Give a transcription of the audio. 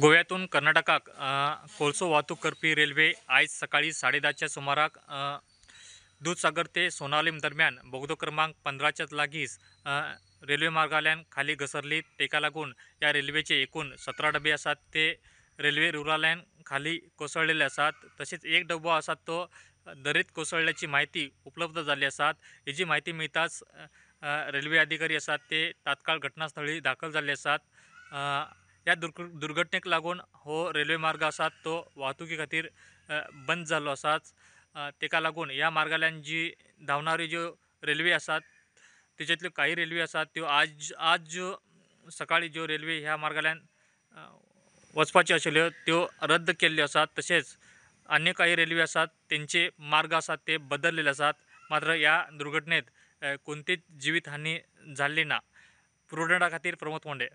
गोव्यातून कर्नाटकाक कोळसो वाहतूक करपी रेल्वे आयज सकाळी 10:30च्या सुमाराक दूधसागर ते सोनालीम दरम्यान बोगदो क्रमांक 15च्या लागींच रेल्वे मार्गांतल्यान खाली घसरली. ताका लागून ह्या रेल्वेचे एकूण 17 डबे आसात ते रेल्वे रुळांतल्यान खाली कोसळलेले आसात. तशेंच एक डबो आसा तो दरेंत कोसळ्ळ्याची म्हायती उपलब्ध जाल्ली आसात. हेजी म्हायती मेळटाच रेल्वे अधिकारी आसात ते तात्काळ घटनास्थळी दाखल जाल्ले आसात. ह्या दुर्घटनेक लागून हो रेल्वे मार्ग आसा तो वाहतुकी खातीर बंद जाल्लो आसाच. ताका लागून ह्या मार्गांतल्यान जी धांवणाऱ्यो ज्यो रेल्वे आसात तेच्यातल्यो काही रेल्वे आसात त्यो आज आज ज्यो सकाळी ज्यो रेल्वे ह्या मार्गांतल्यान वचपाच्यो आशिल्ल्यो त्यो रद्द केल्ल्यो आसात. तशेंच अन्य काही रेल्वे आसात तेंचे मार्ग आसात ते बदललेले आसात. मात्र ह्या दुर्घटनेत कोणतीच जिवीत हानी जाल्ली ना. प्रुडंटा खातीर प्रमोद कोंडे.